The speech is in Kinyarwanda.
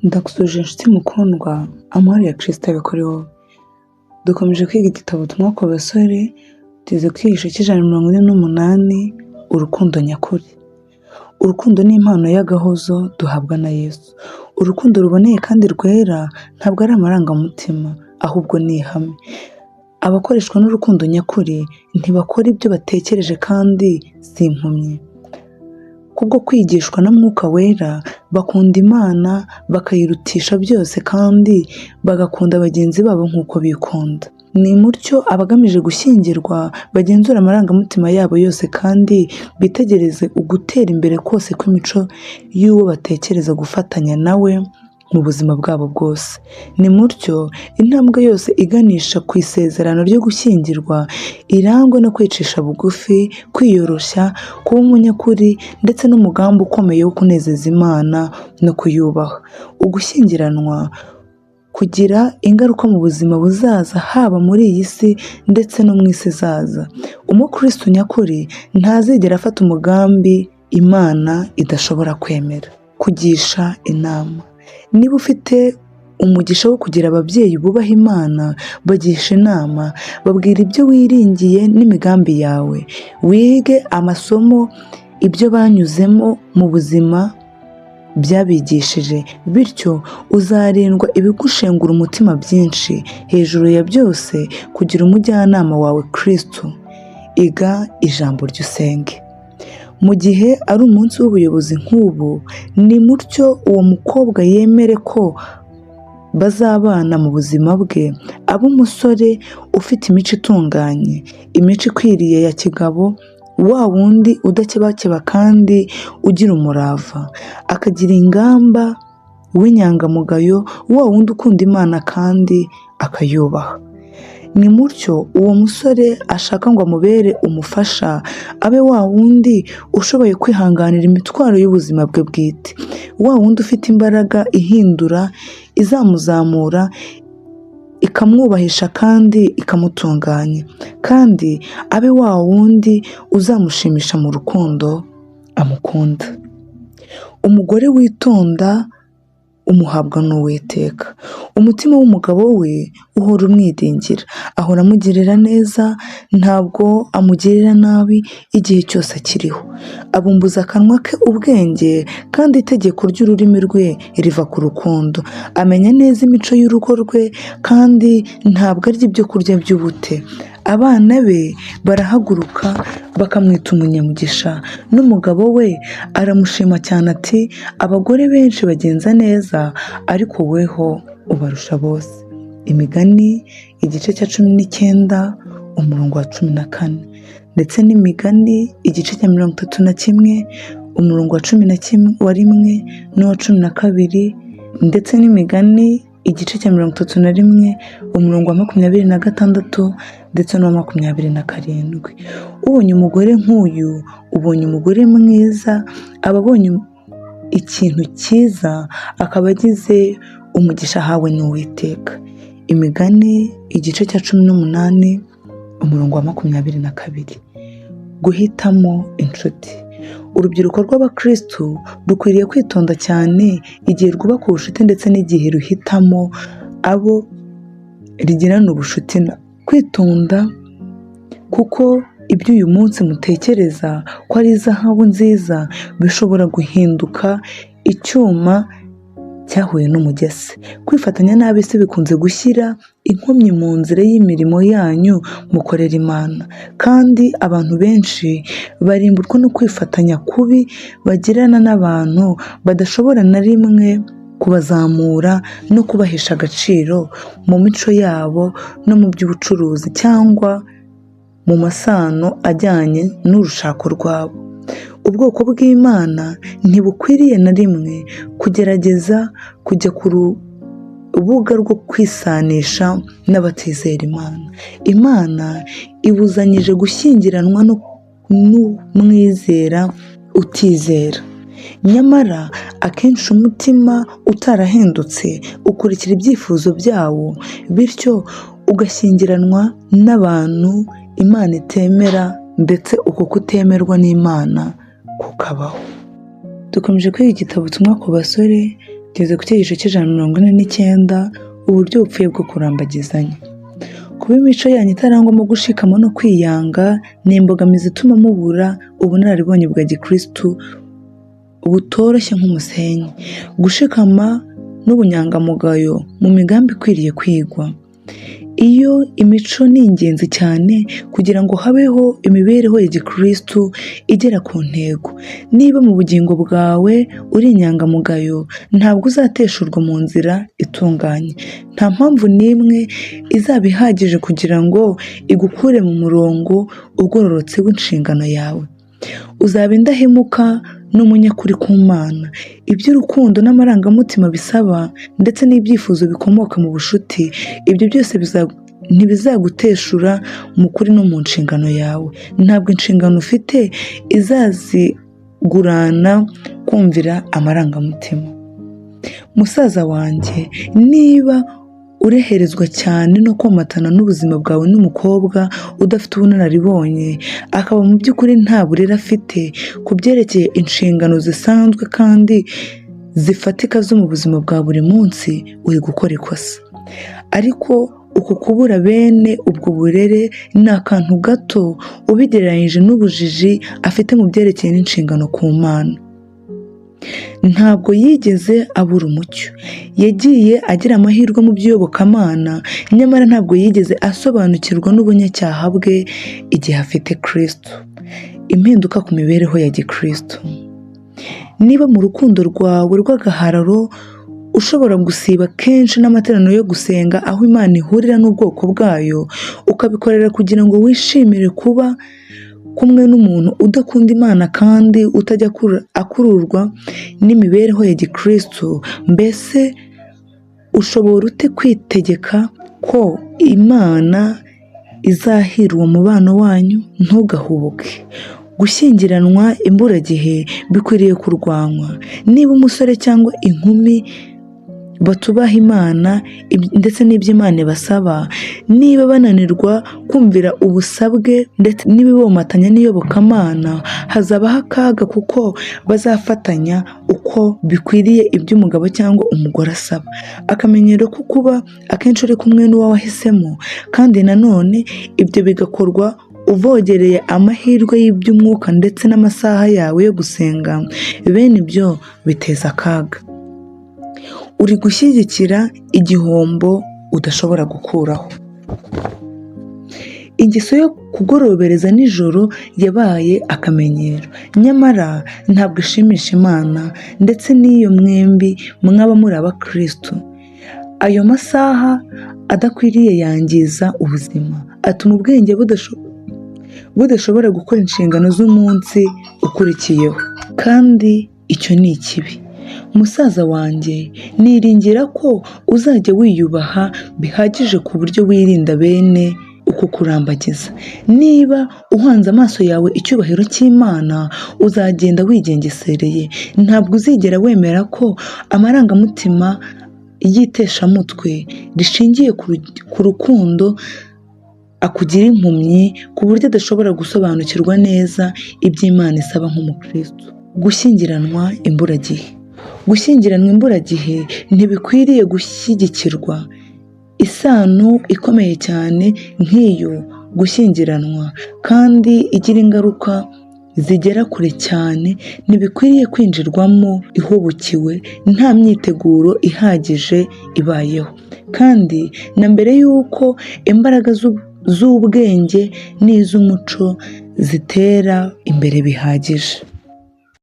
Ndagusuhuje inshuti mukundwa, amahoro ya Kristo abe kuri wowe. Dukomeje kwiga igitabo Ubutumwa ku basore, tugeze ku cyigisho cy'148, urukundo nyakuri. Urukundo ni impano y'agahozo duhabwa na Yesu. Urukundo ruboneye kandi rwera ntabwo ari amarangamutima, ahubwo ni ihame. Abakoreshwa n'urukundo nyakuri ntibakora ibyo batekereje kandi si impumyi. Kubwo kwigishwa na Mwuka Wera, bakunda Imana bakayirutisha byose kandi bagakunda bagenzi babo nk'uko bikunda. Ni mutyo abagamije gushyingirwa bagenzura amarangamutima yabo yose kandi bitegereze ugutera imbere kose kw'imico y'uwo batekereza gufatanya na we mu buzima bwabo bwose. Ni mutyo intambwe yose iganisha ku isezerano ryo gushyingirwa irangwe no kwicisha bugufi, kwiyoroshya, kuba umunyakuri ndetse n'umugambi ukomeye wo kunezeza Imana no kuyubaha. Ugushyingiranwa kugira ingaruka mu buzima buzaza haba muri iyi si ndetse no mu isi izaza. Umukristo nyakuri ntazigera afata umugambi Imana idashobora kwemera. Kugisha inama. Niba ufite umugisha wo kugira ababyeyi bubaha Imana, bagisha inama, babwira ibyo wiringiye n'imigambi yawe. Wige amasomo ibyo banyuzemo mu buzima byabigishije, bityo uzarindwa ibigushengura umutima byinshi. Hejuru ya byose, kugira umujyanama wawe Kristo. Iga ijambo ry'usenge. Mu gihe ari umunsi w'ubuyobozi nk'ubu, ni mutyo uwo mukobwa yemere ko bazabana mu buzima bwe, abe umusore ufite imico itunganye, imico ikwiriye ya kigabo, wa wundi udakebakeba kandi ugira umurava, akagira ingamba, w'inyangamugayo, wa wundi ukunda Imana kandi akayubaha. Ni mutyo uwo musore ashaka ngo amubere umufasha, abe wa wundi ushoboye kwihanganira imitwaro y'ubuzima bwe bwite, wa wundi ufite imbaraga ihindura, izamuzamura, ikamwubahisha kandi ikamutunganya, kandi abe wa wundi uzamushimisha mu rukundo amukunda. Umugore witonda umuhabwa n'Uwiteka. Umutima w'umugabo we uhora umwiringira, ahora amugirira neza, ntabwo amugirira nabi igihe cyose akiriho. Abumbuza akanwa ke ubwenge kandi itegeko ry'ururimi rwe riva ku rukundo. Amenya neza imico y'urugo rwe kandi ntabwo arya ibyo kurya by'ubute. Abana be barahaguruka bakamwita umunyamugisha, n'umugabo we aramushima cyane ati abagore benshi bagenza neza ariko weho ubarusha bose. Imigani igice cya 19 umurongo wa 14 ndetse n'Imigani igice cya 31 umurongo wa 11 wa 1 n'uwa 12 ndetse n'Imigani igice cya 31 umurongo wa 26 ndetse n'uwa 27. Ubonye umugore nk'uyu, ubonye umugore mwiza, aba abonye ikintu cyiza, akaba agize umugisha ahawe n'Uwiteka. Imigani igice cya 18 umurongo wa 22. Guhitamo inshuti. Urubyiruko rw'abakristu rukwiriye kwitonda cyane igihe rwubaka ubucuti ndetse n'igihe ruhitamo abo rigirana ubucuti. Kwitonda kuko ibyo uyu munsi mutekereza ko ari izahabu nziza bishobora guhinduka icyuma cyahuye n'umugese. Kwifatanya n'ab'isi bikunze gushyira inkomyi mu nzira y'imirimo yanyu mukorera Imana, kandi abantu benshi barimburwa no kwifatanya kubi bagirana n'abantu badashobora na rimwe kubazamura no kubahesha agaciro mu mico yabo no mu by'ubucuruzi cyangwa mu masano ajyanye n'urushako rwabo. Ubwoko bw'Imana ntibukwiriye na rimwe kugerageza kujya ku rubuga rwo kwisanisha n'abatizera Imana. Imana ibuzanyije gushyingiranwa n'umwizera utizera. Nyamara akenshi umutima utarahindutse ukurikira ibyifuzo byawo, bityo ugashyingiranwa n'abantu Imana itemera ndetse uko kutemerwa n'Imana kukabaho. Dukomeje kwiga igitabo Ubutumwa ku basore. Tugeze ku cyigisho cy'149, uburyo bupfuye bwo kurambagizanya. Kuba imico yanyu itarangwamo gushikama no kwiyanga ni imbogamizi ituma mubura ubunararibonye bwa gikristu butoroshye nk'umusenyi. Gushikama n'ubunyangamugayo mu migambi ikwiriye kwigwa. Iyo imico ni ingenzi cyane kugira ngo habeho imibereho ya gikristu igera ku ntego. Niba mu bugingo bwawe uri inyangamugayo, ntabwo uzateshurwa mu nzira itunganye. Nta mpamvu n'imwe izaba ihagije kugira ngo igukure mu murongo ugororotse w'inshingano yawe. Uzaba indahemuka n'umunyakuri ku Mana. Iby'urukundo n'amarangamutima bisaba ndetse n'ibyifuzo bikomoka mu bushuti, ibyo byose ntibizaguteshura mu kuri no mu nshingano yawe. Ntabwo inshingano ufite izazigurana kumvira amarangamutima. Musaza wanjye, niba ureherezwa cyane no komatana n'ubuzima bwawe n'umukobwa udafite ubunararibonye, akaba mu by'ukuri nta burere afite ku byerekeye inshingano zisanzwe kandi zifatika zo mu buzima bwa buri munsi, uri gukora ikosa. Ariko uku kubura bene ubwo burere ni akantu gato ubigereranyije n'ubujiji afite mu byerekeye n'inshingano ku Mana. Ntabwo yigeze abura umucyo. Yagiye agira amahirwe mu by'iyobokamana, nyamara ntabwo yigeze asobanukirwa n'ubunyacyaha bwe igihe afite Kristo. Impinduka ku mibereho ya gikristo. Niba mu rukundo rwawe rw'agahararo ushobora gusiba kenshi n'amateraniro yo gusenga aho Imana ihurira n'ubwoko bwayo, ukabikorera kugira ngo wishimire kuba kumwe n'umuntu udakunda Imana kandi utajya akururwa n'imibereho ya gikristo, mbese ushobora ute kwitegeka ko Imana izahira uwo mubano wanyu? Ntugahubuke. Gushyingiranwa imburagihe bikwiriye kurwanywa. Niba umusore cyangwa inkumi batubaha Imana ndetse n'ibyo Imana ibasaba, niba bananirwa kumvira ubusabwe ndetse n'ibibomatanya n'iyobokamana, hazabaho akaga kuko bazafatanya uko bikwiriye ibyo umugabo cyangwa umugore asaba. Akamenyero ko kuba akenshi uri kumwe n'uwo wahisemo, kandi nanone ibyo bigakorwa uvogereye amahirwe y'iby'umwuka ndetse n'amasaha yawe yo gusenga, bene ibyo biteza akaga. Uri gushyigikira igihombo udashobora gukuraho. Ingeso yo kugorobereza nijoro yabaye akamenyero, nyamara ntabwo ishimisha Imana ndetse n'iyo mwembi mwaba muri abakristo. Ayo masaha adakwiriye yangiza ubuzima, atuma ubwenge budashobora gukora inshingano z'umunsi ukurikiyeho, kandi icyo ni ikibi. Musaza wanjye, niringira ko uzajya wiyubaha bihagije ku buryo wirinda bene uku kurambagiza. Niba uhanze amaso yawe icyubahiro cy'Imana, uzagenda wigengesereye. Ntabwo uzigera wemera ko amarangamutima y'iteshamutwe rishingiye ku rukundo akugira impumyi ku buryo adashobora gusobanukirwa neza ibyo Imana isaba nk'umukristo. Gushyingiranwa imburagihe. Gushyingiranwa imburagihe ntibikwiriye gushyigikirwa. Isano ikomeye cyane nk'iyo gushyingiranwa kandi igira ingaruka zigera kure cyane ntibikwiriye kwinjirwamo ihubukiwe nta myiteguro ihagije ibayeho, kandi na mbere y'uko imbaraga z'ubwenge n'iz'umuco zitera imbere bihagije.